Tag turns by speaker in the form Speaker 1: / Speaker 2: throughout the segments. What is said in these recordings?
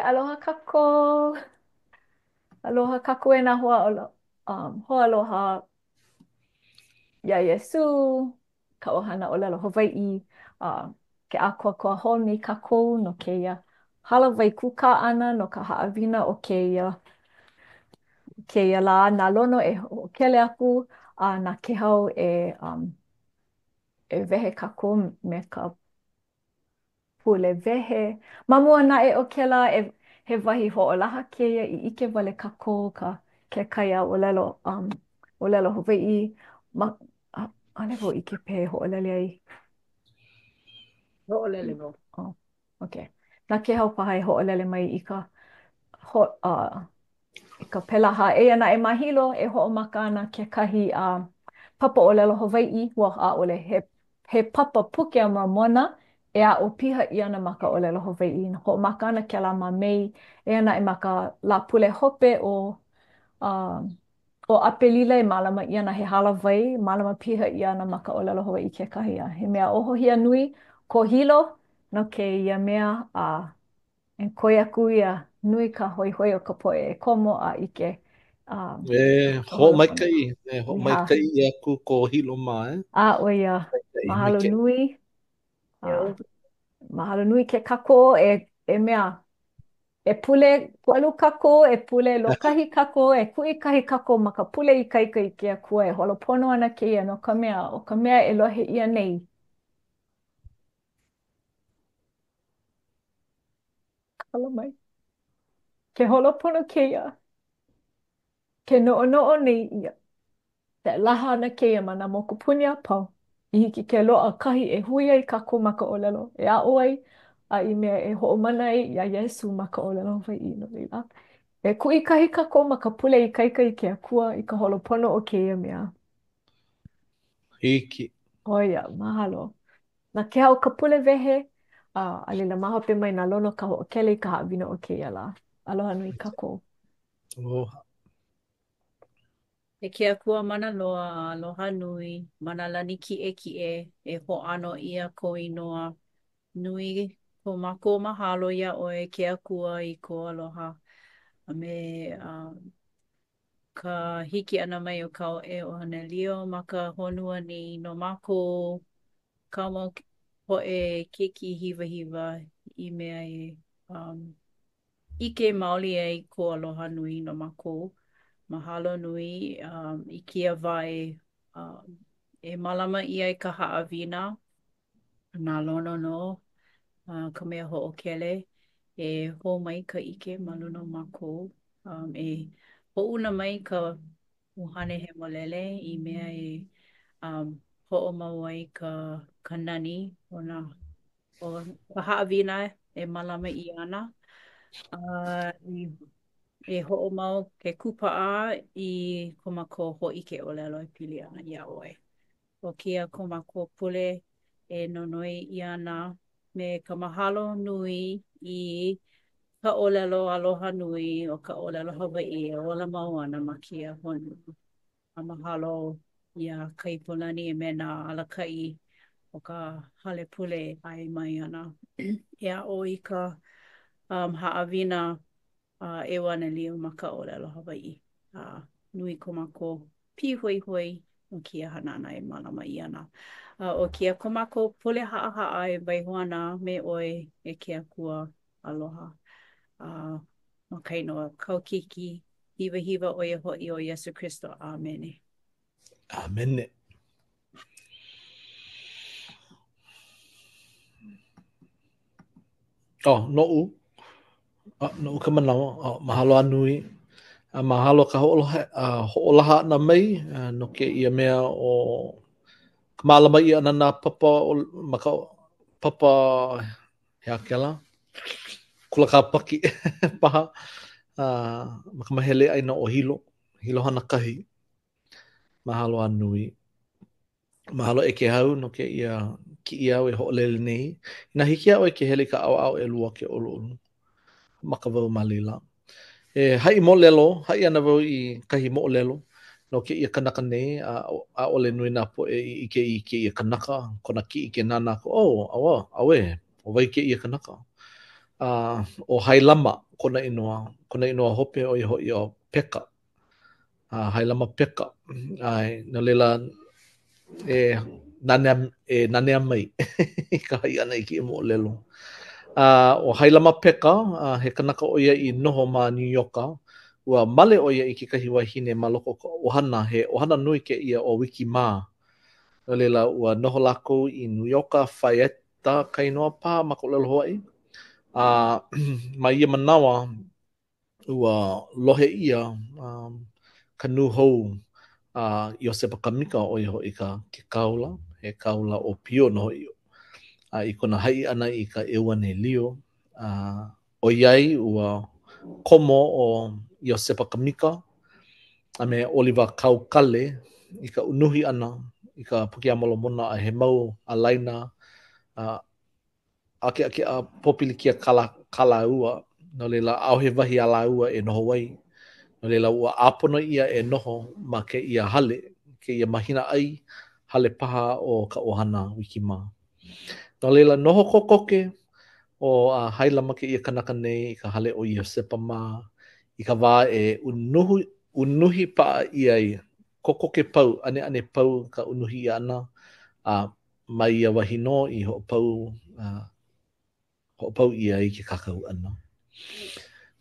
Speaker 1: Aloha kākou. Aloha kākou e nā hoa um, hoaloha iā Iesū, ka ʻohana ʻōlelo Hawaiʻi, a ke ʻākoakoa hou nei kākou no kēia hālāwai kūkā ʻana no ka haʻawina o kēia kēia lā na Lono e hoʻokele aku a na Kēhau e um, e wehe kākou me ka pule wehe. Ma mua naʻe o kēlā, e, he wahi hoʻolaha kēia i ʻike wale kākou ka ke kaiaʻōlelo um, ʻōlelo Hawaiʻi. Ma, ʻaʻole wau ʻike pehea e hoʻolele ai.
Speaker 2: Hoʻolele wau.
Speaker 1: Oh, okay. Na Kēhau paha e hoʻolele mai i ka ho, uh, i ka pelaha. Eia naʻe ma Hilo e hoʻomaka ana kekahi uh, papa ʻōlelo Hawaiʻi, ua ʻaʻole, he, he papa puke a Mormona e aʻo piha ʻia ana ma ka ʻōlelo Hawaiʻi. Hoʻomaka ana kēlā ma Mei, eia naʻe ma ka Lāpule hope o uh, ʻo ʻApelila e mālama ʻia ana he hālāwai, mālama piha ʻia ana ma ka ʻōlelo Hawaiʻi kekahi a he mea ohohia nui ko Hilo no kēia mea a E koi aku ia, nui ka hoihoi o ka poʻe e komo a ʻike a
Speaker 3: E hoʻomaikaʻi, e hoʻomaikaʻi ʻia aku ko Hilo mā, e.
Speaker 1: A ʻo ia, mahalo nui. A, mahalo nui ke kākoʻo e, e mea, e pule polu kākou, e pule lōkahi kākou, e kuʻikahi kākou ma ka pule ikaika i ke Akua e holopono ana kēia no ka mea, ʻo ka mea e lohe ʻia nei, Kala mai. Ke holopono kēia. Ke noʻonoʻo nei ia. E laha ana kēia ma nā mokupuni a pau. I hiki ke loaʻa kahi e hui ai kākou ma ka ʻōlelo e aʻo ai a i mea e hoʻomana ai iā Iesū ma ka ʻōlelo Hawaiʻi. No laila, e kuʻikahi kākou ma ka pule ikaika i ke Akua i ka holopono o kēia mea.
Speaker 3: Hiki.
Speaker 1: ʻO ia, mahalo. Na Kēhau ka pule wehe, a a laila ma hope mai na Lono ka hoʻokele i ka haʻawina o kēia lā. Aloha nui kākou.
Speaker 3: Aloha.
Speaker 2: E ke Akua mana loa, aloha nui, ma nā lani kiʻekiʻe, e hoʻāno ʻia kou inoa. Nui ko mākou mahalo iā ʻoe, ke Akua, i kou aloha a me uh, ka hiki ʻana mai o kāu ʻeuanelio ma ka honua nei no mākou, kāu mau poʻe keiki hiwahiwa i mea e um, ʻike maoli ai kou aloha nui no mākou. Mahalo nui um, i kēia wā e, um, e mālama ʻia ai ka haʻawina Na Lono nō uh, ka mea hoʻokele e hō mai ka ʻike ma luna o mākou. Um, e hoʻouna mai ka ʻUhane Hemolele i mea e um, hoʻomau ai ka, ka nani o nā o ka haʻawina e mālama ʻia ana. A i, e hoʻomau ke kūpaʻa i ko mākou hōʻike ʻōlelo e pili ana iā ʻoe. ʻO kēia ko mākou pule e nonoi ʻia ana me ka mahalo nui i ka ʻōlelo aloha nui o ka ʻōlelo Hawaiʻi e ola mau ana ma kēia honua. A mahalo iā Kaipolani me nā alakaʻi o ka hale pule e ʻae mai ana e aʻo i ka um, haʻawina uh, ʻeuanelio ma ka ʻōlelo Hawaiʻi. A nui ko mākou pīhoihoi no kēia hanana e mālama ʻia ana. A ʻo kēia ko mākou pule haʻahaʻa e waiho ana me ʻoe e ke Akua aloha. A ma ka inoa kāu keiki hiwahiwa ʻo ia hoʻi ʻo Iesu Kristo. ʻĀmene.
Speaker 3: ʻĀmene. Oh, noʻu, oh, noʻu ka manawa, oh, mahalo a nui. A mahalo ka hoʻolohe, uh, hoʻolaha ʻana mai uh, no kēia mea o ka mālama ʻia ʻana nā papa o, ma ka papa he aha kēlā? Kula Kāpaki paha uh, ma ka mahele ʻāina o Hilo, Hilo Hanakahi. Mahalo a nui. Mahalo e Kēhau no kēia kiʻi āu e hoʻolele nei. Inā hiki iā ʻoe ke hele i ka ʻaoʻao ʻelua ke ʻoluʻolu. Maka wau ma laila. E haʻi moʻolelo, haʻi ana wau i kahi moʻolelo no kēia kanaka nei, a ʻaʻole nui nā poʻe i ʻike i kēia kanaka, kona kiʻi ke nānā aku, oh, awa, auē, ʻo wai kēia kanaka? A ʻo Hailama. kona inoa, kona inoa hope ʻo ia hoʻi ʻo Peka. A Hailama Peka. ʻAe, no laila, e nanea, e nanea mai i ka haʻi ʻana i kēia moʻolelo. A ʻo Hailama Peka, a he kanaka ʻo ia i noho ma New Ioka. Ua male ʻo ia i kekahi wahine ma loko o ka ʻohana, he ʻohana nui kēia ʻo Wiki mā. No laila, ua noho lākou i New Ioka, Fayette ka inoa paha ma ka ʻōlelo Hawaiʻi. A ma ia manawa, ua lohe ʻia um, ka nūhou a Iosepa Kamika, ʻo ia hoʻi ka ke kāula, he kāula ʻōpio nō hoʻi, a i kona haʻi ʻana i ka ʻEuanelio, a ʻoiai ua komo ʻo Iosepa Kamika a me ʻOliva Kaukale i ka unuhi ʻana i ka Puke a Molomona a he mau ālaina a ʻākeʻakeʻa pōpilikia kā lā, kā lāua, no laila, ʻaʻohe wahi a lāua e noho ai. No laila, ua ʻāpono ʻia e noho ma kēia hale, kēia mahina ʻai, hale paha o ka ʻohana Wiki mā. No laila, noho kokoke ʻo Hailama kēia kanaka nei i ka hale o Iosepa mā i ka wā e unuhu, unuhi paʻa ʻia ai, kokoke pau, ʻaneʻane pau ka unuhi ʻia ʻana, a ma ia wahi nō i hoʻopau hoʻopau ʻia ai ke kākau ʻana.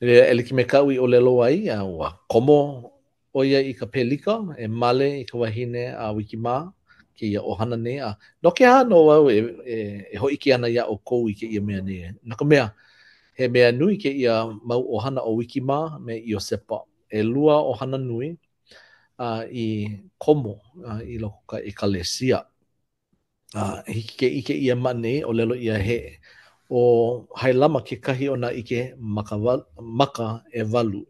Speaker 3: E like me kaʻu i ʻōlelo ai, ua komo ʻo ia i ka pelika e male i ka wahine a Wiki mā, kēia ʻohana nei. A no ke aha nō au e, e, e hōʻike ana iā ʻoukou i kēia mea nei? No ka mea, he mea nui kēia mau ʻohana ʻo Wiki mā me Iosepa. ʻElua ʻohana nui a i komo i loko o ka ʻekalesia. A hiki ke ʻike ʻia ma ʻaneʻi, ʻōlelo ʻia he ʻo Hailama kekahi o nā ʻike maka, maka ʻewalu.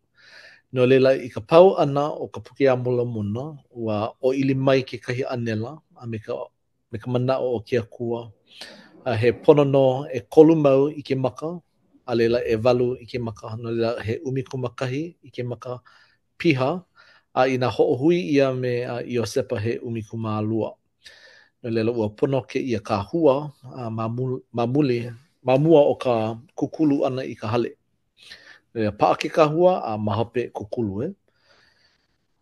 Speaker 3: No laila, i ka pau ʻana o ka Puke a Molomona, ua ʻōʻili mai kekahi ʻānela a me ka me ka manaʻo o ke Akua, a he pono nō ʻekolu mau ʻike maka, a laila ʻewalu ʻike maka, no laila he 11 ʻike maka piha, a inā hoʻohui ʻia me Iosepa he 12. No laila, ua pono kēia kahua ma ma muli, ma mua o ka kūkulu ʻana i ka hale. No laila, paʻa ke kahua a ma hope kūkulu, e.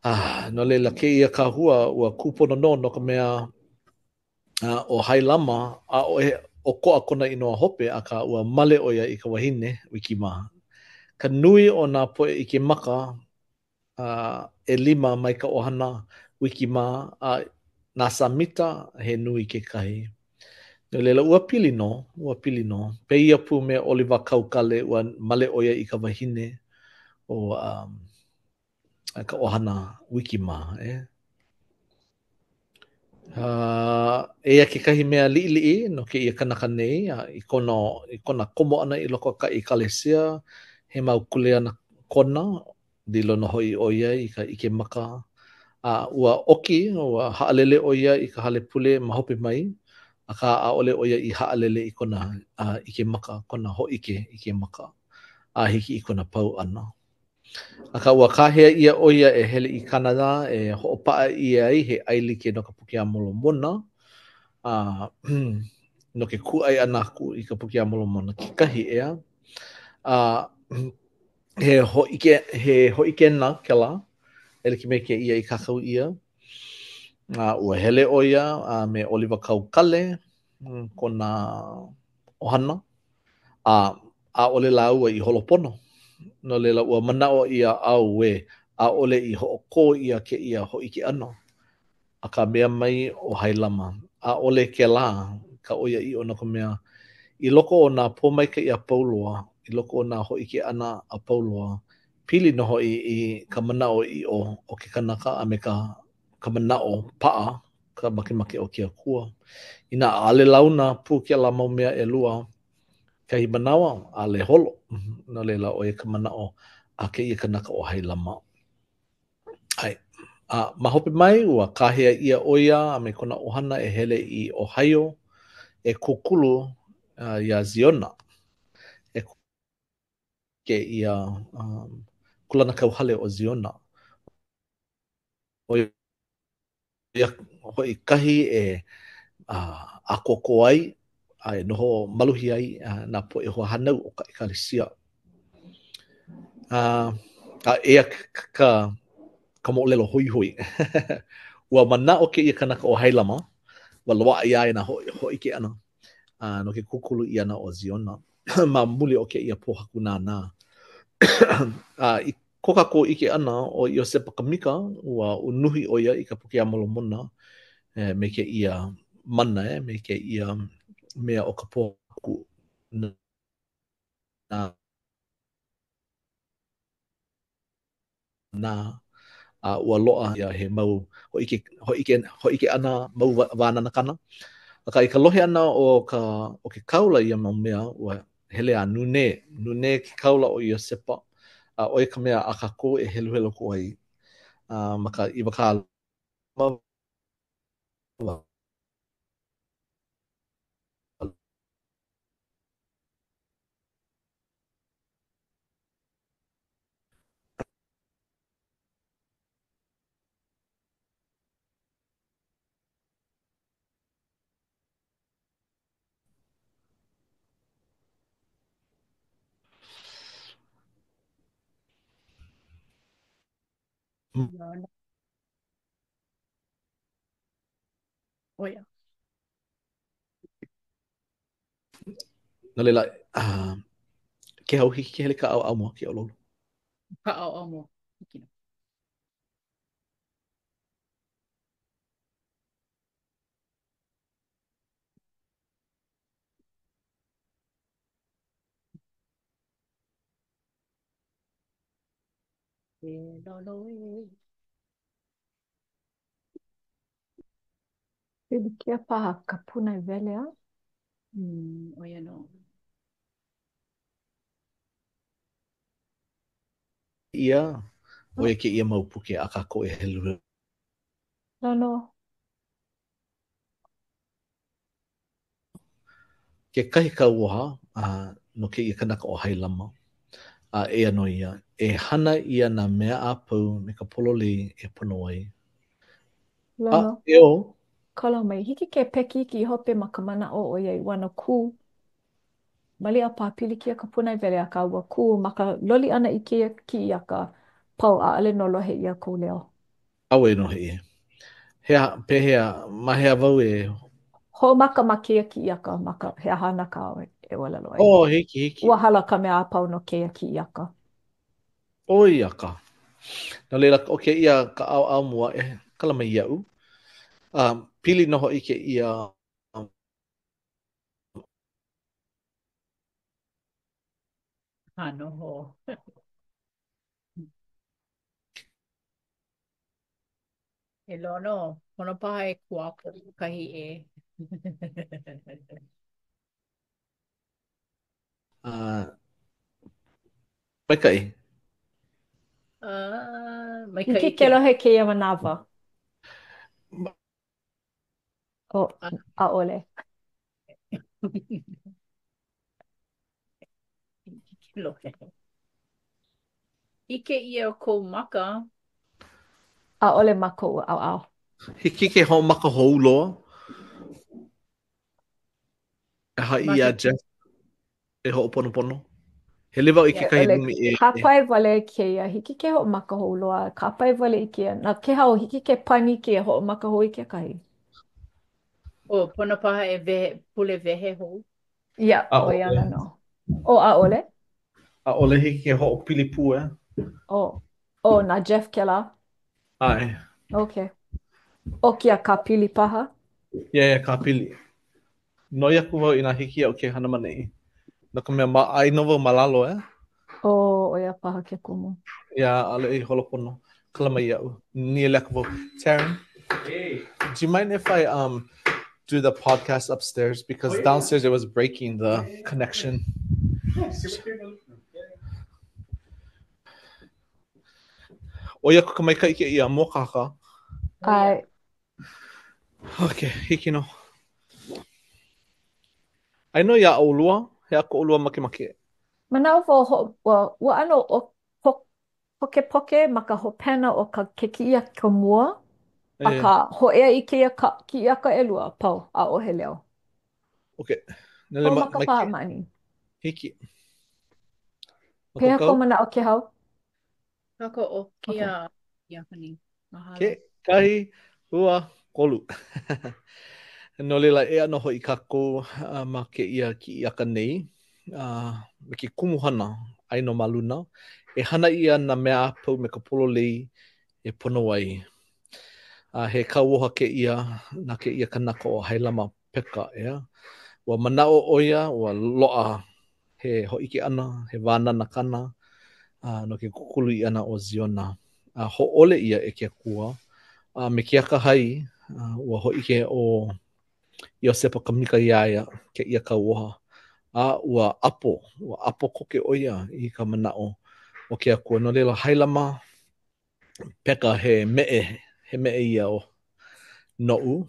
Speaker 3: Ah, no laila, kēia kahua, ua kūpono nō no ka mea, ʻo Hailama, ʻaʻohe ʻokoʻa kona inoa hope, akā ua male ʻo ia i ka wahine, Wiki mā. Ka nui o nā poʻe ʻike maka ʻelima mai ka ʻohana Wiki mā, a nā Samita, he nui kekahi. No laila, ua pili nō, ua pili nō. Pēia pū me ʻOliva Kaukale, ua male ʻo ia i ka wahine o um, ka ʻohana Wiki mā, e. Uh, eia kekahi mea liʻiliʻi no kēia kanaka nei, a i kona, i kona komo ʻana i loko o ka ʻekalesia, he mau kuleana kona, lilo nō hoʻi ʻo ia i ka ʻike maka, a ua ʻoki, ua haʻalele ʻo ia i ka hale pule ma hope mai, akā ʻaʻole ʻo ia i haʻalele i kona uh, ʻike maka, kona hōʻike ʻike maka, a hiki i kona pau ʻana. Akā, ua kāhea ʻia ʻo ia e hele i Kanada e hoʻopaʻa ʻia ai he ʻaelike no ka Puke a Molomona, a no ke kūʻai ʻana aku i ka Puke a Molomona kekahi, ʻeā. A he hōʻike, he hōʻikena kēlā, e like me kēia i kākau ʻia. A ua hele ʻo ia a me ʻOliva Kaukale, kona ʻohana, a ʻaʻole lāua i holo pono. No laila, ua manaʻo ʻia, auē, ʻaʻole i hoʻokō ʻia kēia hōʻike ʻana. Akā mea mai ʻo Hailama, ʻaʻole kēlā ka ʻoiaʻiʻo no ka mea, i loko o nā pōmaikaʻi a pau loa, i loko o nā hōʻike ʻana a pau loa, pili nō hoʻi i ka manaʻoʻiʻo o ke kanaka a me ka ka manaʻo paʻa ka makemake o ke Akua. Inā ʻaʻole launa pū kēlā mau mea ʻelua, kahi manawa, ʻaʻole holo. No laila, ʻo ia ka manaʻo a kēia kanaka ʻo Hailama. ʻAe. A ma hope mai, ua kāhea ʻia ʻo ia a me kona ʻohana e hele i Ohio e kūkulu uh, iā Ziona. E kēia um, kūlanakauhale ʻo Ziona. ʻO ia hoʻi kahi e ʻākoakoa ai a e noho maluhia ai nā poʻe hoahānau o ka ʻekalesia. A, a eia ka, ka moʻolelo hoihoi. Ua manaʻo kēia kanaka ʻo Hailama, ua loaʻa iā ia nā hōʻike ʻana no ke kūkulu ʻia ʻana o Ziona ma muli o kēia pōhaku nānā. A i ko kākou ʻike ʻana ʻo Iosepa Kamika, ua unuhi ʻo ia i ka Puke a Molomona me kēia mana, me kēia mea o ka pōhaku nānā. A ua loaʻa ia he mau hōʻike, hōʻike, hōʻike ʻana, mau wānana kana. Akā, i ka lohe ʻana o ka, o ke kāula ia mau mea, ua hele a nūnē, nūnē ke kāula ʻo Iosepa, a ʻo ia ka mea a kākou e heluhelu aku ai a ma ka 28.
Speaker 2: ʻO ia.
Speaker 3: No laila, uh, Kehau hiki ke hele ka ʻaoʻao mua ke ʻoluʻolu.
Speaker 2: Ka ʻaoʻao mua. Hiki nō. E lolo e.
Speaker 1: Pilikia paha ka pūnaewele, a?
Speaker 2: Mm, ʻo ia nō.
Speaker 3: ʻia, ʻo ia kēia mau puke a kākou e heluhelu.
Speaker 1: Lono.
Speaker 3: Kekahi kauoha a no kēia kanaka ʻo Hailama, a eia nō ia, e hana ʻia nā mea a pau me ka pololei e pono ai. A,
Speaker 1: Lono.
Speaker 3: eō.
Speaker 1: Kala mai. Hiki ke peki iki i hope ma ka manaʻo ʻoiai ua no kū. Maliʻa paha pilikia ka pūnaewele akā ua kū ma ka loli ʻana i kēia kiʻiaka pau ʻaʻole nō lohe ʻia kou leo.
Speaker 3: Auē nō hoʻi. He aha, pehea, ma hea wau e.
Speaker 1: Hoʻomaka ma kēia kiʻiaka, ma ka, he aha ana kāu e ʻōlelo ai?
Speaker 3: Oh, hiki, hiki.
Speaker 1: Ua hala ka mea a pau no kēia kiʻiaka.
Speaker 3: ʻO ia ka. No laila, ʻo kēia ka ʻaoʻao mua e kala mai iaʻu. A pili nō hoʻi kēia
Speaker 2: Noho. E Lono, pono paha e kuapo kahi ʻē.
Speaker 3: Uh, maikaʻi.
Speaker 2: Uh, maikaʻi
Speaker 1: Hiki ke lohe kēia manawa. Oh, ʻaʻole.
Speaker 2: Hiki ke lohe. ʻIke ʻia kou maka.
Speaker 1: ʻAʻole ma koʻu ʻaoʻao.
Speaker 3: Hiki ke hoʻomaka hou loa. E haʻi iā Jeff e hoʻoponopono. Hele wau i kekahi lumi ʻē.
Speaker 1: Kāpae wale kēia. Hiki ke hoʻomaka hou loa. Kāpae wale i kēia. Na Kehau, hiki ke pani kēia hoʻomaka hou i kekahi.
Speaker 2: Oh, pono paha e wehe, pule wehe hou.
Speaker 1: Yeah, ʻo ia ana nō. Oh, ʻaʻole?
Speaker 3: ʻAʻole hiki ke hoʻopili pū, eh?
Speaker 1: Oh, oh, na Jeff kēlā?
Speaker 3: ʻAe.
Speaker 1: Okay. ʻO kia kāpili paha?
Speaker 3: Yeah, yeah, kāpili. Noi aku wau inā hiki iaʻu ke hana ma ʻaneʻi. No ka mea, ma, ai nō wau ma lalo, eh?
Speaker 1: Oh, ʻo ia paha ke kumu.
Speaker 3: Yeah, ʻaʻole i holo pono. Kala mai iaʻu. Nīele aku wau. Taryn? Hey. Do you mind if I um do the podcast upstairs? Because oh, yeah. downstairs it was breaking the yeah, yeah, connection. Yeah, ʻOi aku ka maikaʻi kēia mōakāka.
Speaker 1: ʻAe.
Speaker 3: Okay, hiki nō. Aia nō iā ʻolua, he aha ko ʻolua makemake?
Speaker 1: Manaʻo wau ho, ua, ua ʻano o, po, pokepoke ma ka hopena o ka ke kiʻiaka mua, akā hōʻea i kēia ka, kiʻiaka ʻelua, pau, ʻaʻohe leo.
Speaker 3: Okay.
Speaker 1: Hoʻomaka paha ma ʻaneʻi.
Speaker 3: Hiki.
Speaker 1: Pehea kou manaʻo Kehau?
Speaker 2: Kākoʻo
Speaker 1: Okay.
Speaker 2: kēia Iapani. Mahalo.
Speaker 3: Kekahi, ua, kolu. No laila, eia nō hoʻi kākou ma kēia kiʻiaka nei, a me ke kumuhana aia nō ma luna, e hana ʻia nā mea a pau me ka pololei e pono ai. A he kauoha kēia na kēia kanaka ʻo Hailama Peka, ʻeā? Ua manaʻo ʻo ia, ua loaʻa he hōʻike ʻana, he wānana kāna no ke kūkulu ʻia ʻana o Ziona, a hōʻole ʻia e ke Akua, a me ke akahai, ua hōʻike ʻo Iosepa Kamika iā ia kēia kauoha, a ua ʻapo, ua ʻapo koke ʻo ia i ka manaʻo o ke Akua. No laila, Hailama Peka he meʻe, he meʻe ia o noʻu.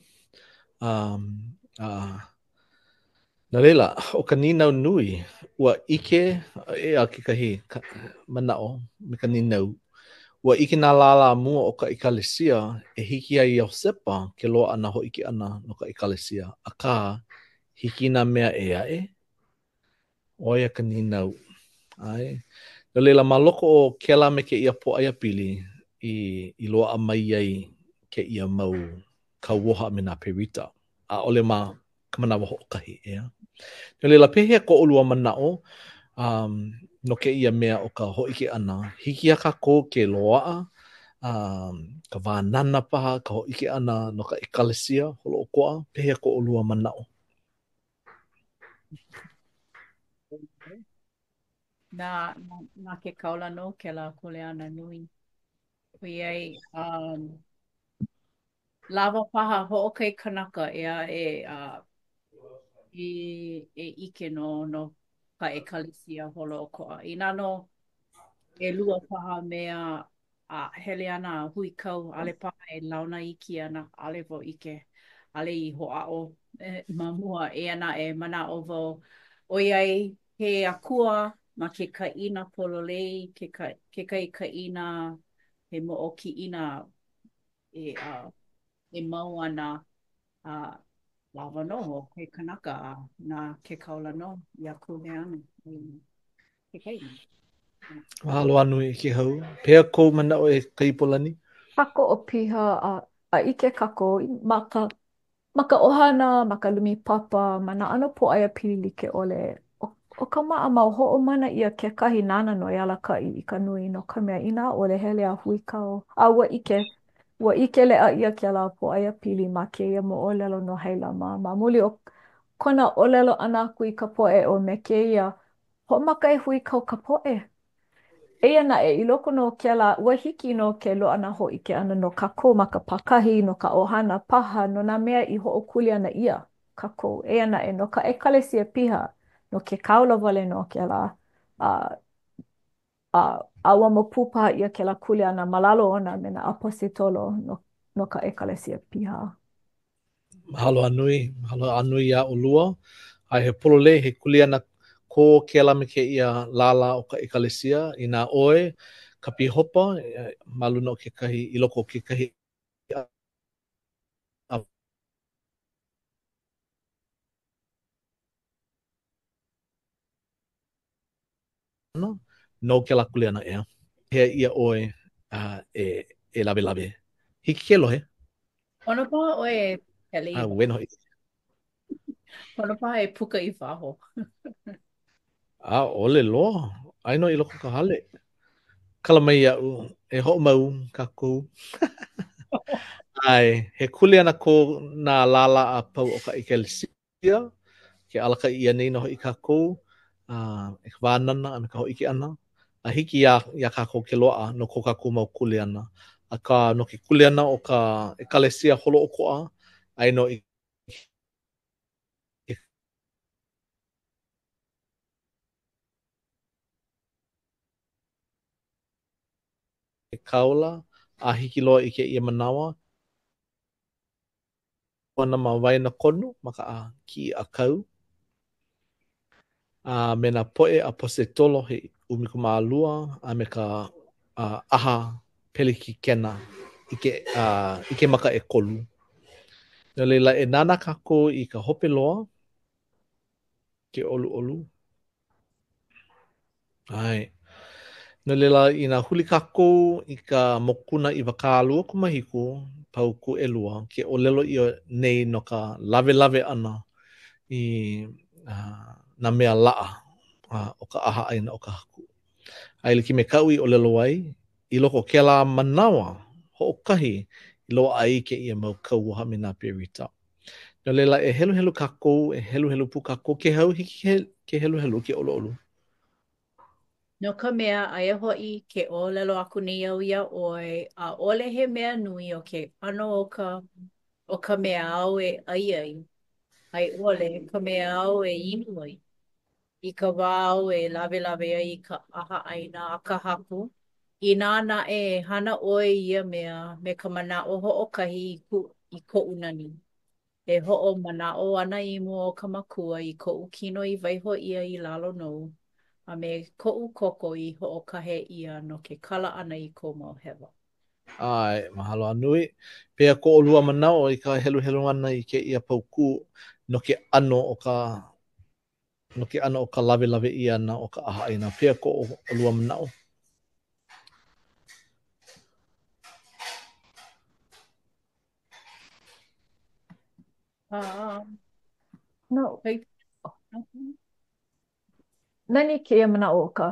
Speaker 3: Um, a, no laila, ʻo ka nīnau nui, ua ʻike, eia kekahi manaʻo me ka nīnau, ua ʻike nā lālā mua o ka ʻekalesia e hiki iā Iosepa ke loaʻa nā hōʻike ʻana no ka ʻekalesia, akā, hiki i nā mea ʻē aʻe? ʻO ia ka nīnau. ʻAe. No laila, ma loko o kēlā me kēia pōʻaiapili i, i loaʻa mai ai kēia mau kauoha a me nā berita, ʻaʻole ma ka manawa hoʻokahi, ʻeā? No laila, pehea ko ʻolua manaʻo um, no kēia mea o ka hōʻike ʻana? Hiki iā kākou ke loaʻa um, ka wānana paha, ka hōʻike ʻana no ka ʻekalesia holoʻokoʻa? Pehea ko ʻolua manaʻo?
Speaker 2: Na, na, na ke kaula nō kēlā kuleana nui. ʻOiai, um, lawa paha hoʻokahi kanaka ʻeā e, uh, e, e ʻike nō no ka ʻekalesia holoʻokoʻa. Inā nō ʻelua paha mea a hele ana a huikau, ʻaʻole paha e launa iki ana, ʻaʻole wau ʻike, ʻaʻole i hoʻāʻo ma mua. Eia naʻe, manaʻo wau, ʻoiai he akua ma ke kaʻina pololei, ke kekahi kaʻina he moʻokiʻina e, uh, e mau ana a lawa nō hoʻokahi kanaka a na ke kaula nō ia kuleana. Kekahi.
Speaker 3: Mahalo a nui e Kēhau. Pehea kou manaʻo e Kaipolani?
Speaker 1: Kākoʻo piha a, a ʻike kākou ma ka, ma ka ʻohana, ma ka lumi papa, ma nā ʻano pōʻaiapili like ʻole. ʻO, ʻo ka maʻamau, hoʻomana ʻia kekahi nāna nō e alakaʻi i ka nui no ka mea, inā ʻaʻole hele a huikau, a ua ʻike, ua ʻike leʻa ʻia kēlā pōʻaiapili ma kēia moʻolelo no Hailama ma muli o kona ʻōlelo ʻana aku i ka poʻe ʻo me kēia Hoʻomaka e huikau ka poʻe. Eia naʻe, i loko nō o kēlā, ua hiki nō ke loaʻa nā hōʻike ʻana no kākou ma ka pākahi, no ka ʻohana paha, no nā mea i hoʻokuleana ʻia kākou. Eia naʻe, no ka ʻekalesia piha, no ke kāula wale nō kēlā, a, a ʻauamo pū paha ʻia kēlā kuleana ma lalo ona me nā ʻaposetolo no, no ka ʻekalesia piha.
Speaker 3: Mahalo a nui, mahalo a nui iā ʻolua. A he pololei, he kuleana ko kēlā me kēia lālā o ka ʻekalesia inā ʻoe ka pīhopa ma luna o kekahi, i loko o kekahi ʻāpana, nou kēlā kuleana ʻeā. Hea ʻia ʻoe e e lawelawe. Hiki ke lohe.
Speaker 2: Pono paha ʻoe e hele i
Speaker 3: Auē nō hoʻi.
Speaker 2: Pono paha e puka i waho.
Speaker 3: ʻAʻole loa. Aia nō i loko o ka hale. Kala mai iaʻu e hoʻomau kākou. ʻAe, he kuleana ko nā lālā a pau o ka ʻekalesia. ʻia, ke alakaʻi ʻia nei nō hoʻi kākou a e ka wānana a me ka hōʻike ʻana, a hiki iā, iā kākou ke loaʻa no ko kākou mau kuleana. Akā, no ke kuleana o ka ʻekalesia holoʻokoʻa, aia nō i ke kāula a hiki loa i kēia manawa, ana ma waenakonu ma ka kiʻi ʻākau, a me nā poʻe ʻaposetolo he 12 a me ka ʻaha pelekikena ʻike, ʻike maka ʻekolu. No laila, e nānā kākou i ka hope loa, ke ʻoluʻolu. ʻAe. No laila, inā huli kākou i ka mokuna 27, paukū ʻelua, ke ʻōlelo ʻia nei no ka lawelawe ʻana i nā mea laʻa o ka ʻahaʻaina o ka Haku. A e like me kaʻu i ʻōlelo ai, i loko o kēlā manawa hoʻokahi i loaʻa ai kēia mau kauoha me nā berita. No laila, e heluhelu kākou, e heluhelu pū kākou, Kēhau, hiki ke heluhelu ke ʻoluʻolu.
Speaker 2: No ka mea, aia hoʻi, ke ʻōlelo aku nei au iā ʻoe, ʻaʻole he mea nui o ke ʻano o ka o ka mea āu e ʻai ai, a i ʻole ka mea āu e inu ai, i ka wā āu e lawelawe ai i ka ʻahaʻaina a ka Haku, inā naʻe e hana ʻoe i ia mea me ka manaʻo hoʻokahi i koʻu nani. E hoʻomanaʻo ana i mua o ka Makua i koʻu kino i waiho ʻia i lalo nou, a me koʻu koko i hoʻokahe ʻia no ke kala ʻana i kou mau hewa.
Speaker 3: ʻAe, mahalo a nui. Pehea ko ʻolua manaʻo i ka heluhelu ʻana i kēia paukū no ke ʻano o ka no ke ʻano o ka lawelawe ʻia ʻana o ka ʻahaʻaina? Pehea ko ʻolua manaʻo?
Speaker 1: No. Nani kēia manaʻo o ka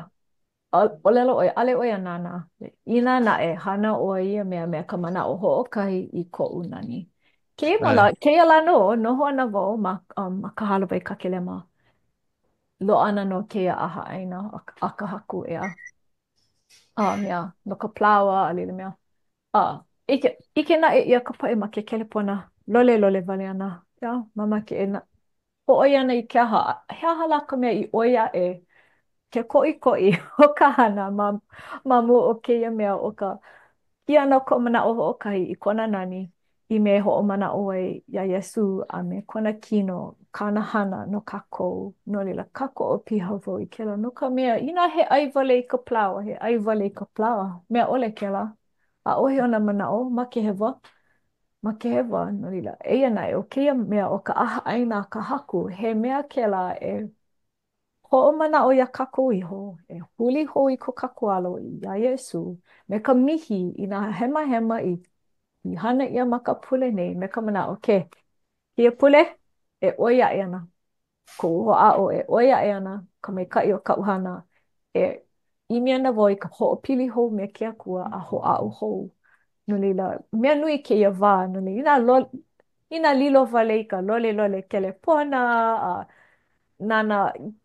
Speaker 1: ʻōlelo ʻoe, ʻaʻole ʻoe a nānā. Inā naʻe, hana ʻoe ia mea me ka manaʻo hoʻokahi i koʻu nani. Kēia mau lā, kēia lā nō, noho ana wau ma, um, ma ka hālāwai Kakelema. Loaʻa ana nō kēia ʻahaʻaina a ka Haku, ʻeā. A mea, no ka palaoa, a laila mea. A, ʻike, ʻike naʻe ʻia ka poʻe ma ke kelepona, lolelole wale ana, ʻeā, mamake e na, hōʻoi ana i ke aha, he aha lā ka mea i ʻoi aʻe ke koʻikoʻi o ka hana ma, ma mua o kēia mea ʻo ka kī ʻana o ka manaʻo hoʻokahi i kona nani i mea e hoʻomanaʻo ai iā Iesū a me kona kino, kāna hana no kākou. No laila, kākoʻo piha wau i kēlā, no ka mea, inā he ʻai wale i ka palaoa, he ʻai wale i ka palaoa, mea ʻole kēlā. ʻAʻohe ona manaʻo, makehewa, makehewa, no laila, eia naʻe, ʻo kēia mea ʻo ka ʻahaʻaina a ka Haku, he mea kēlā e hoʻomanaʻo iā kākou iho, e huli hou i ko kākou alo iā Iesū, me ka mihi i nā hemahema i i hana ʻia ma ka pule nei, me ka manaʻo, ke, kēia pule, e ʻoi aʻe ana koʻu hoʻāʻo e ʻoi aʻe ana ka maikaʻi o kaʻu hana, e ʻimi ana wau i ka hoʻopili hou me ke Akua a hoʻāʻo hou. No laila, mea nui kēia wā, no laila, inā lo, inā lilo wale i ka lolelole kelepona a nānā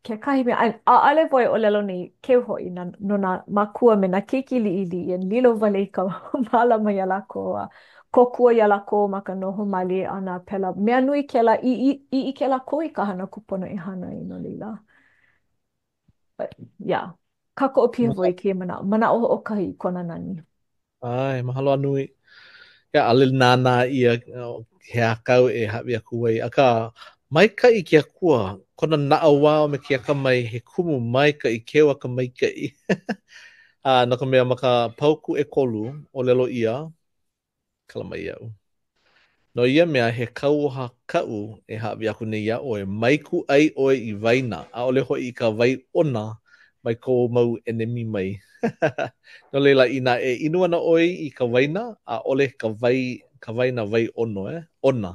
Speaker 1: kekahi mea, a ʻaʻole wau e ʻōlelo nei, keu hoʻi na, no nā mākua me nā keiki liʻiliʻi e lilo wale i ka mālama iā lākou a kōkua iā lākou ma ka noho mālie ʻana pēlā. Mea nui kēlā i, i, i ʻike lākou i ka hana kūpono e hana ai no laila. But, yeah. Kākoʻo piha wau i kēia manaʻo. Manaʻo hoʻokahi i kona nani.
Speaker 3: ʻAe, mahalo a nui. Yeah, ʻaʻole nānā ʻia he aha kāu e hāʻawi aku ai, akā, maikaʻi ke Akua, kona naʻauao me ke akamai, he kumu maikaʻi, keu a ka maikaʻi. A no ka mea, ma ka paukū ʻekolu, ʻōlelo ʻia, Kala mai iaʻu. No ia mea, he kauoha kaʻu e hāʻawi aku nei iā ʻoe, mai kūʻai ʻoe i waina, ʻaʻole hoʻi i ka wai ʻona mai kou mau ʻenemi mai. No laila, inā e inu ana ʻoe i ka waina, ʻaʻole ka wai, ka waina wai ʻono, e, ʻona.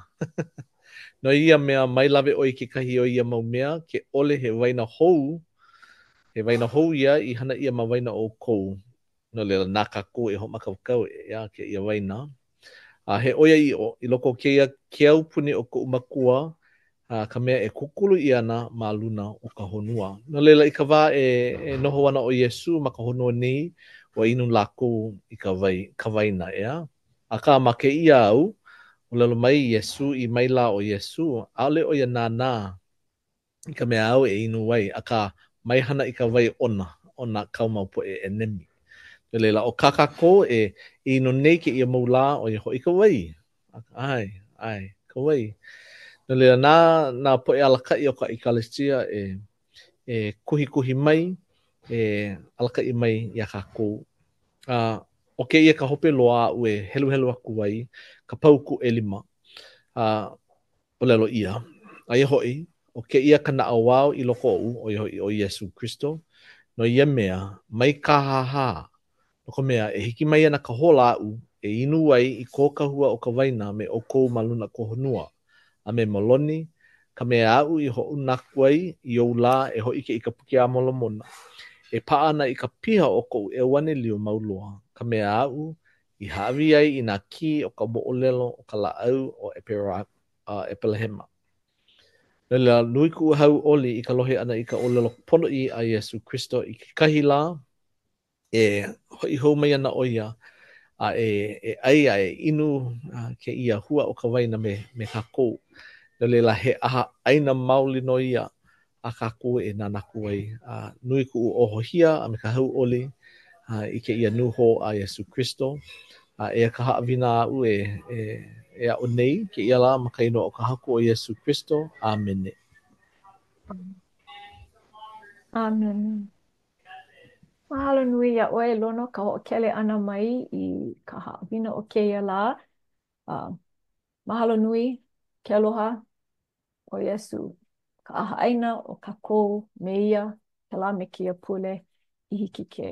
Speaker 3: No ia mea, mai lawe ʻoe i kekahi o ia mau mea, ke ʻole he waina hou, he waina hou ia i hana ʻia ma waena o ʻoukou. No laila, na kākou e hoʻomākaukau ʻeā kēia waina. A he ʻoiaʻiʻo, i loko o kēia ke aupuni o koʻu Makua, a ka mea e kūkulu ʻia ana ma luna o ka honua. No laila, i ka wā e, e noho ana ʻo Iesū ma ka honua nei, ua inu lākou i ka wai, ka waina, ʻeā? Akā, ma kēia au, ʻōlelo mai Iesū, ʻī maila ʻo Iesū, ʻaʻole ʻo ia nānā i ka mea āu e inu ai, akā, mai hana i ka wai ʻona o nā kāu mau poʻe ʻenemi. No laila, ʻo kā kākou e inu nei kēia mau lā, ʻo ia hoʻi ka wai. ʻAe, ʻae, ka wai. No laila, na nā poʻe alakaʻi o ka ʻekalesia e e kuhikuhi mai, e alakaʻi mai iā kākou. A ʻo kēia ka hope loa aʻu e heluhelu aku ai, ka paukū ʻelima. A ʻōlelo ʻia, aia hoʻi, ʻo kēia ka naʻauao i loko oʻu, ʻo ia hoʻi ʻo Iesū Kristo. No ia mea, mai kāhāhā, no ka mea, e hiki mai ana ka hola aʻu e inu ai i ko ka hua o ka waina me ʻoukou ma luna o ka honua, a me Moloni, ka mea aʻu i hoʻouna aku ai i ou lā e hōʻike i ka Puke a Molomona, e paʻa ana i ka piha o koʻu ʻeuanelio mau loa, ka mea aʻu i hāʻawi ai i nā kī o ka moʻolelo o ka lāʻau o ʻEpelahema. No laila, nui kuʻu hauʻoli i ka lohe ʻana i ka ʻōlelo ponoʻī a Iesū Kristo i kekahi lā, e hoʻi hou mai ana ʻo ia a e e ʻai a e inu kēia hua o ka waina me me kākou. No laila, he ʻaha ʻaina maoli nō ia a kākou e nānā aku ai. A nui kuʻu ohohia a me ka hauʻoli i kēia nūhou a Iesū Kristo. A eia ka haʻawina aʻu e e e aʻo nei kēia lā ma ka inoa o ka Haku ʻo Iesū Kristo. ʻĀmene.
Speaker 1: ʻĀmene. Mahalo nui iā ʻoe, Lono, ka hoʻokele ʻana mai i ka haʻawina o kēia lā. Uh, mahalo nui ke aloha o Iesū, ka ʻahaʻaina o kākou me ia, kēlā me kēia pule i hiki ke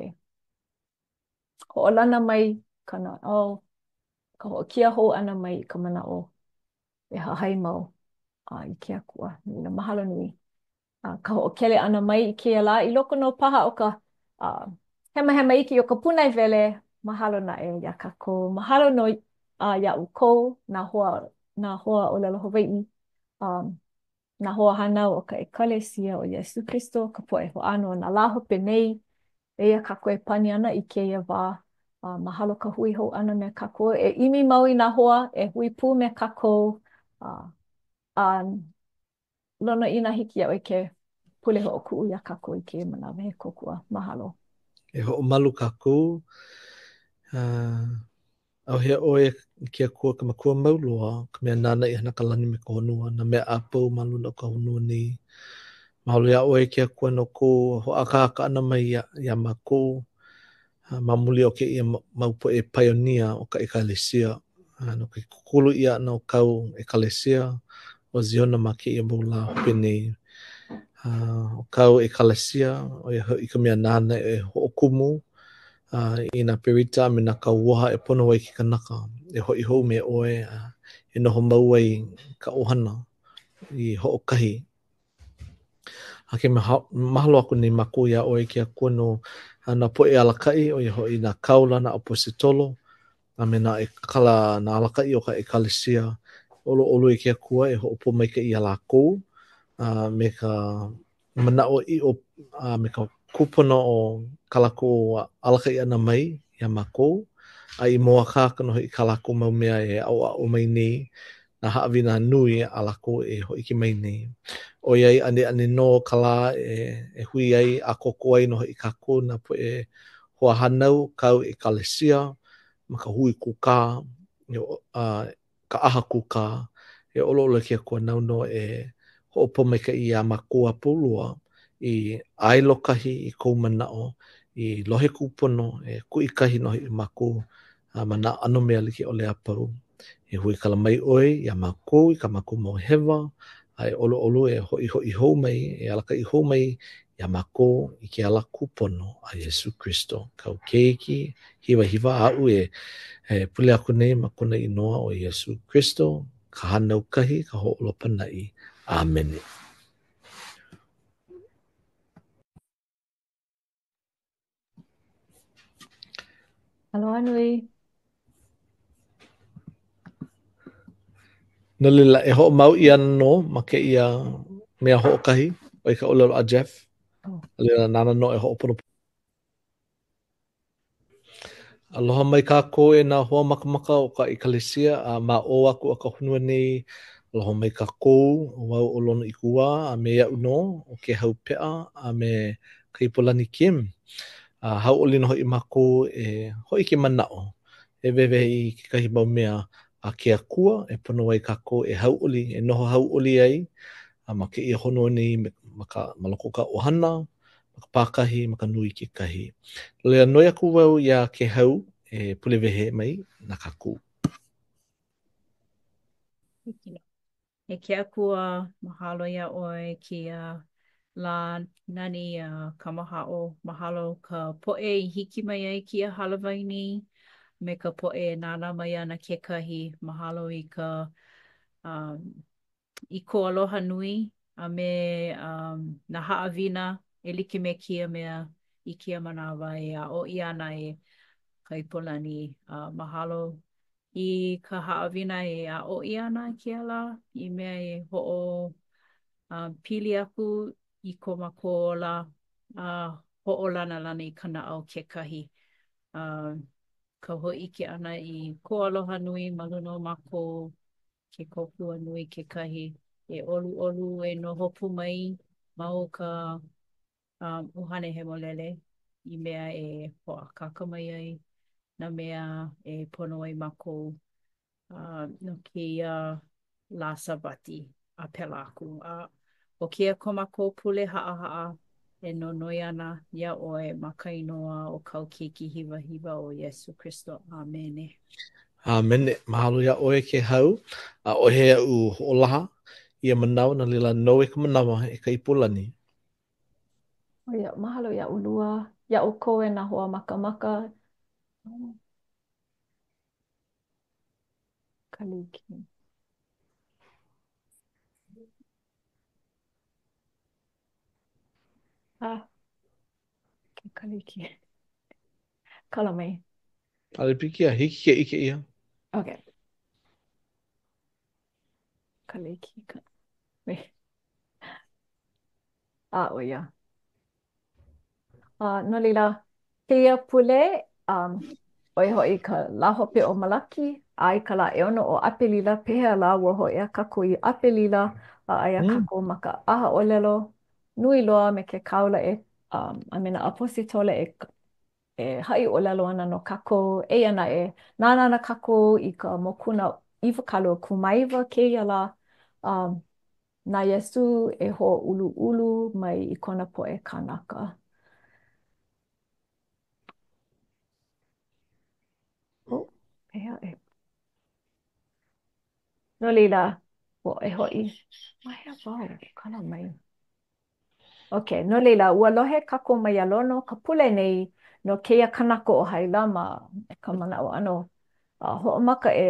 Speaker 1: hoʻolana mai ka naʻau, ka hoʻokia hou ʻana mai i ka manaʻo e hahai mau uh, i ke Akua. Mahalo nui. ka hoʻokele ʻana mai i kēia lā i loko nō paha o ka uh, hemahema iki o ka pūnaewele, mahalo naʻe iā kākou. Mahalo nō uh, iā ʻoukou, nā hoa, nā hoa ʻōlelo Hawaiʻi, um, nā hoa hānau o ka ʻEkalesia o Iesū Kristo, ka poʻe hoʻāno o nā lā hope nei. Eia kākou e pani ana i kēia wā. Uh, mahalo ka hui hou ʻana me kākou. E ʻimi mau i nā hoa e hui pū me kākou. Uh, a Lono, inā hiki iā ʻoe ke pule hoʻokuʻu iā kākou i kēia manawa he kōkua. Mahalo.
Speaker 3: E hoʻomalu kākou. Uh, ʻauhea ʻoe e ke Akua ka Makua mau loa, ka mea nāna i hana ka lani me ka honua, nā mea a pau ma luna o ka honua nei. Mahalo iā ʻoe ke Akua no kou hoʻākāka ʻana mai iā, iā mākou ma muli o kēia mau poʻe paionia o ka ʻekalesia, no ke kūkulu ʻia ʻana o kāu ʻekalesia ʻo Ziona ma kēia mau lā hope nei. ʻO kāu ʻekalesia, ʻo ia hoʻi ka mea nāna e hoʻokumu i nā berita a me nā kauoha e pono ai ke kanaka e hoʻi hou me ʻoe a e noho mau ai ka ʻohana i hoʻokahi. A ke mahalo aku nei mākou iā ʻoe ke Akua no nā poʻe alakaʻi, ʻo ia hoʻi nā kāula, nā ʻaposetolo, a me nā ʻekala, nā alakaʻi o ka ʻekalesia. ʻOluʻolu e ke Akua e hoʻopōmaikaʻi iā lākou a me ka manaʻoʻiʻo a me ka kūpono o kā lākou alakaʻi ʻana mai iā mākou, a i mōakāka nō hoʻi kā lākou mau mea e aʻoaʻo mai nei nā haʻawina nui a lākou e hōʻike mai nei. ʻOiai ʻaneʻane nō ka lā e, e hui ai a ʻākoakoa ai nō hoʻi kākou nā poʻe hoahānau kāu ʻekalesia ma ka hui kūkā, a ka ʻaha kūkā, e ʻoluʻolu e ke Akua nāu nō e hoʻopōmaikaʻi iā mākou a pau loa i ʻae lōkahi i kou manaʻo, i lohe kūpono, e kuʻikahi nō hoʻi mākou a ma nā ʻano mea like ʻole a pau. E huikala mai ʻoe iā mākou i kā mākou mau hewa, a e ʻoluʻolu e hoʻihoʻi hou mai, e alakaʻi hou mai iā mākou i ke ala kūpono a Iesū Kristo, kāu Keiki hiwahiwa aʻu e, e pule aku nei ma kona inoa ʻo Iesū Kristo, ka hānau kahi, ka hoʻōla pānaʻi. ʻĀmene.
Speaker 1: Aloha nui.
Speaker 3: No laila, e hoʻomau ʻia ana nō ma kēia mea hoʻokahi, ʻo ia ka ʻōlelo a Jeff. Oh. A laila, nāna nō e hoʻoponopono. Aloha mai kākou e nā hoa makamaka o ka ʻEkalesia a ma ʻō aku o ka honua nei. Aloha mai kākou, ʻo wau ʻo Lono ʻIkuwā a me iaʻu nō ʻo Kēhau Peʻa a me Kaipolani Kim. A hauʻoli nō hoʻi mākou e hōʻike manaʻo, e wehewehe i kekahi mau mea a ke Akua e pono ai kākou e hauʻoli, e noho hauʻoli ai a ma kēia honua nei ma ka ma loko o ka ʻohana, ma ka pākahi, ma ka nui kekahi. No laila, noi aku wau iā Kēhau e pule wehe mai na kākou.
Speaker 2: E ke Akua, mahalo iā ʻoe kēia. Lā nani a kamahaʻo. Mahalo ka poʻe i hiki mai ai i kēia hālāwai nei me ka poʻe e nānā mai ana kekahi. Mahalo i ka um i kou aloha nui a me um nā haʻawina e like me kēia mea i kēia manawa e aʻo ʻia ana e Kaipolani. A mahalo i ka haʻawina e aʻo ʻia ana i kēia lā i mea e hoʻo uh, pili aku i ko mākou ola a hoʻolanalana i ka naʻau kekahi. Uh, ka hōʻike ʻana i kou aloha nui ma luna o mākou, ke kōkua nui kekahi. E ʻoluʻolu e noho pū mai ma o ka um, ʻUhane Hemolele i mea e hoʻākāka mai ai nā mea e pono ai mākou uh, no kēia lā Sābati a pēlā aku. A ʻo kēia ko mākou pule haʻahaʻa e nonoi ana iā ʻoe ma ka inoa o kāu Keiki hiwahiwa ʻo Iesū Kristo. ʻĀmene.
Speaker 3: ʻĀmene. Mahalo iā ʻoe Kēhau. ʻAʻohe aʻu hoʻolaha ia manawa, no laila nou e ka manawa e Kaipolani.
Speaker 1: ʻO ia, mahalo iā ʻolua, iā ʻoukou e nā hoa makamaka. Kaliki. Ah, ke Kaliki. Kala mai.
Speaker 3: ʻAʻole pilikia, hiki ke ʻike ʻia.
Speaker 1: Okay. Kaliki. Ka... A, ʻo ia. A, no laila, kēia pule, um, ʻo ia hoʻi ka lā hope o Malaki, a i ka lā ʻeono o ʻApelila, pehea lā ua hōʻea kākou i ʻApelila, a aia mm. kākou ma ka ʻaha ʻōlelo nui loa me ke kāula e, um, a me nā ʻaposetole e e haʻi ʻōlelo ana no kākou. Eia naʻe, nānā ana kākou i ka mokuna 29 kēia lā, um, na Iesū e hōʻuluʻulu mai i kona poʻe kānaka. Oh, pehea e. No laila, e hoʻi. Ma hea wau, kala mai. Ok, no laila, ua lohe kākou mai iā Lono ka pule nei no kēia kanaka ʻo Hailama, ka manaʻo ʻano a hoʻomaka e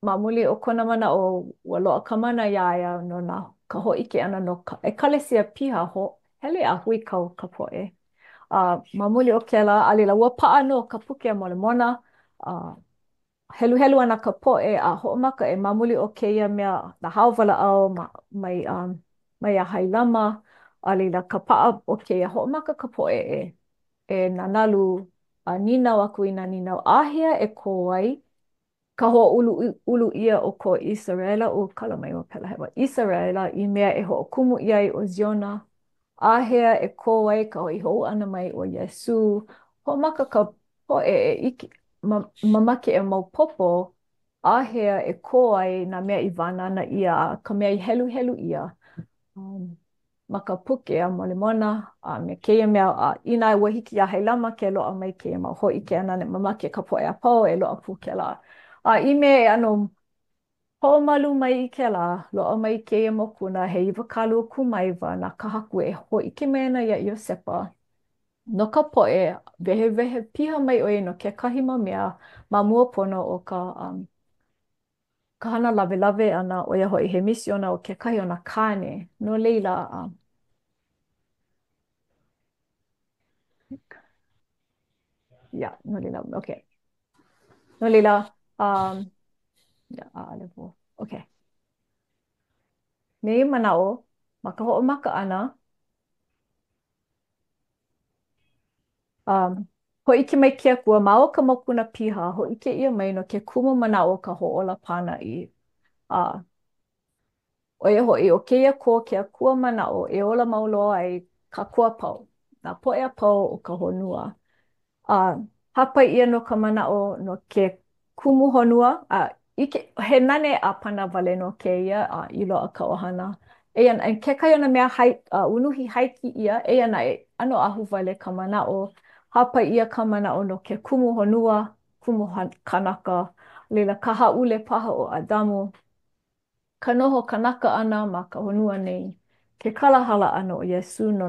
Speaker 1: ma muli o kona manaʻo, ua loaʻa ka mana iā ia no nā ka hōʻike ʻana no ka ʻekalesia piha ho hele a huikau ka poʻe. A ma muli o kēlā, a laila, ua paʻa nō ka Puke a Molemona, a heluhelu ana ka poʻe a hoʻomaka e ma muli o kēia mea nā hao walaʻau ma, mai, um, mai iā Hailama, a laila ka paʻa o kēia hoʻomaka ka poʻe e, e nanalu a nīnau aku i nā nīnau āhea e kō ai ka hōʻuluʻulu ʻia o ko ʻIseraʻela, ʻo kala mai ua pela hewa, ʻIseraʻela i mea e hoʻokumu ʻia ai ʻo Ziona, āhea e kō ai ka hoʻi hou ʻana mai o Iesū, hoʻomaka ka poʻe e ʻike, ma, mamake e maopopo, āhea e kō ai nā mea i wānana ʻia a ka mea i heluhelu ʻia um, ma ka puke a Molemona a me kēia mea, a inā ua hiki iā Hailama ke loaʻa mai kēia mau hōʻike ʻana, mamake ka poʻe a pau e loaʻa pū kēlā. A i mea e ʻano hoʻomalu mai i kēlā, loaʻa mai kēia mokuna he 29 na ka Haku e hōʻike mai ana iā Iosepa no ka poʻe, wehewehe piha mai ʻo ia no kekahi mau mea ma mua pono o ka um, ka hana lawelawe ʻana, ʻo ia hoʻi he misiona o kekahi o nā kāne. No laila, um, yeah, no laila, okay. No laila, um, yeah, ʻaʻole wau. Okay. Me ia manaʻo, ma ka hoʻomaka ʻana, um, hōʻike mai ke Akua ma o ka mokuna piha, hōʻike ʻia mai no ke kumu manaʻo o ka hoʻōla pānaʻi. A ʻo ia hoʻi, ʻo kēia ko ke Akua manaʻo e ola mau loa ai kākou a pau, nā poʻe a pau o ka honua. A hāpai ʻia nō ka manaʻo no ke kumu honua, a ʻike, he nane ʻāpana wale nō kēia a i loaʻa ka ʻohana. Eia naʻe, kekahi o nā mea hai, uh, unuhi haiki ʻia, eia naʻe, ʻano ahuwale ka manaʻo, hāpai ʻia ka manaʻo no ke kumu honua, kumu kanaka, a laila ka hāʻule paha o ʻAdamu, ka noho kanaka ʻana ma ka honua nei. ke kala hala ʻana o Iesū no.